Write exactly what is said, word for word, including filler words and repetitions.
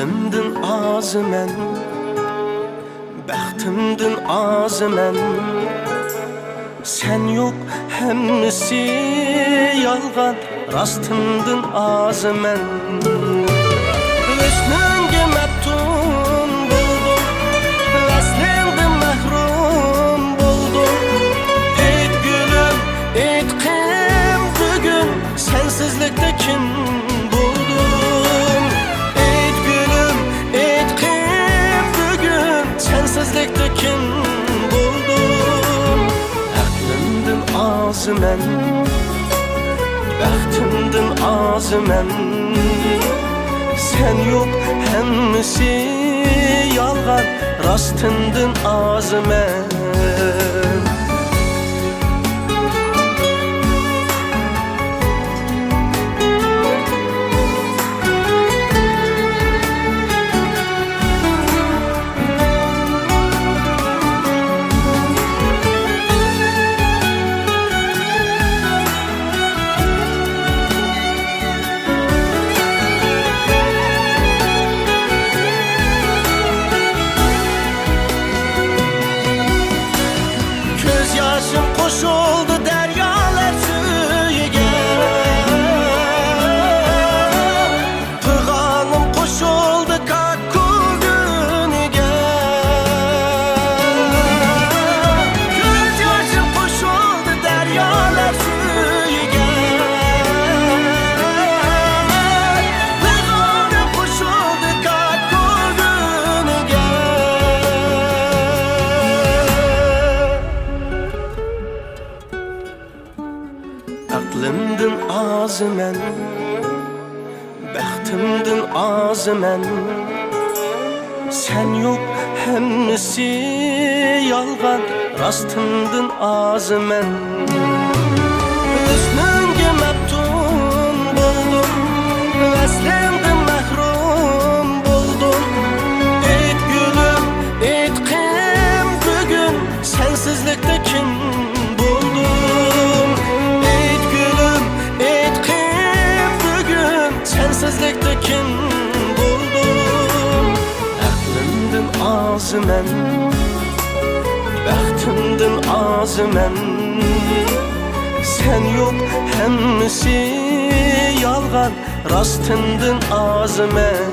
ئەقلىمدىن ئازىمەن، بەختىمدىن ئازىمەن. سەن يوق، ھەممىسى يالغان، راستىمدىن ئازىمەن. ھۆسنۈڭگە مەپتۇن بولدۇم، ۋەسلىڭدىن مەھرۇم بولدۇم. ئېيت گۈلۈم، ئېيتقىن بۈگۈن، سەنسىزلىكتە كىم بولدۇم؟ ئېيت گۈلۈم، ئېيتقىن بۈگۈن، سەنسىزلىكتە كىم بولدۇم؟ ئەقلىمدىن ئازىمەن، بەختىمدىن ئازىمەن. سەن يوق، ھەممىسى يالغان، راستىمدىن ئازىمەن. كۆز ياشىم قوشۇلدى دەريالار سۈيىگە، پىغانىم قوشۇلدى كاككۇ گۈلىگە. كۆز ياشىم قوشۇلدى دەريالار سۈيىگە، پىغانىم قوشۇلدى كاككۇ گۈلىگە. ئەقلىمدىن ئازىمەن، بەختىمدىن ئازىمەن. سەن يوق، ھەممىسى يالغان، راستىمدىن ئازىمەن. ھۆسنۈڭگە مەپتۇن بولدۇم، ۋەسلىڭدىن مەھرۇم بولدۇم. ئېيت گۈلۈم، ئېيتقىن بۈگۈن، سەنسىزلىكتە كىم بولدۇم؟ ئېيت گۈلۈم، ئېيتقىن بۈگۈن، سەنسىزلىكتە كىم بولدۇم؟ ئەقلىمدىن ئازىمەن، بەختىمدىن ئازىمەن. سەن يوق، ھەممىسى يالغان، راستىمدىن ئازىمەن.